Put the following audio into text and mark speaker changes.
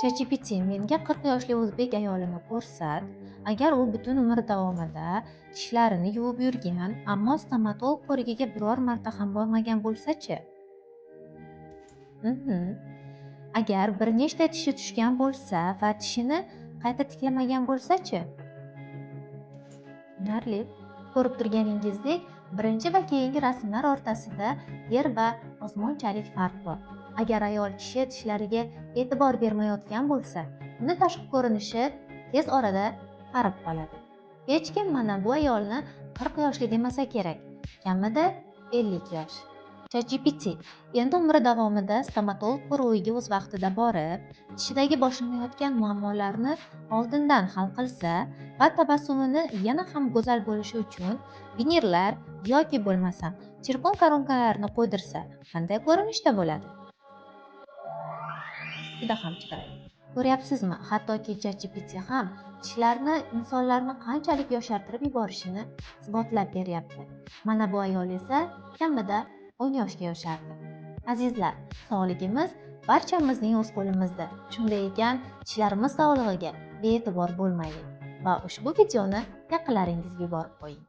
Speaker 1: ChatGPT, menga 40 yoshli o'zbek ayolini ko'rsat. Agar u butun umri davomida tishlarini yuvib yurgan, ammo stomatolog ko'rigiga biror marta ham bormagan bo'lsa-chi? Agar bir nechta tishi tushgan bo'lsa va tishini qayta tiklamagan bo'lsa-chi? Tushunarli. Ko'rib turganingizdek, birinchi va keyingi rasmlar o'rtasida yer va osmonchalik farq bor. Agar ayol kishi tishlariga e'tibor bermayotgan bo'lsa, uni tashqi ko'rinishi tez orada qarib qoladi. Hech kim mana bu ayolni 40 yoshli demasa kerak, kamida 50 yosh. ChatGPT, endi umri davomida stomatolog ko'rigiga o'z vaqtida borib, tishidagi boshlanayotgan muammolarni oldindan hal qilsa va tabassumini yana ham go'zal bo'lishi uchun vinirlar yoki bo'lmasam sirkon koronkalarni qo'ydirsa, qanday ko'rinishda bo'ladi? Juda ham chiroyli. Ko'ryapsizmi, hattoki ChatGPT ham tishlarni insonlarni qanchalik yoshartirib yuborishini isbotlab beryapti. Mana bu ayol esa kamida 10 yoshga yoshardi. Azizlar, sog'ligimiz barchamizning o'z qo'limizda. Shunday ekan, tishlarimiz sog'lig'iga bee'tibor bo'lmaylik va ushbu videoni yaqinlaringizga yuborib qo'ying.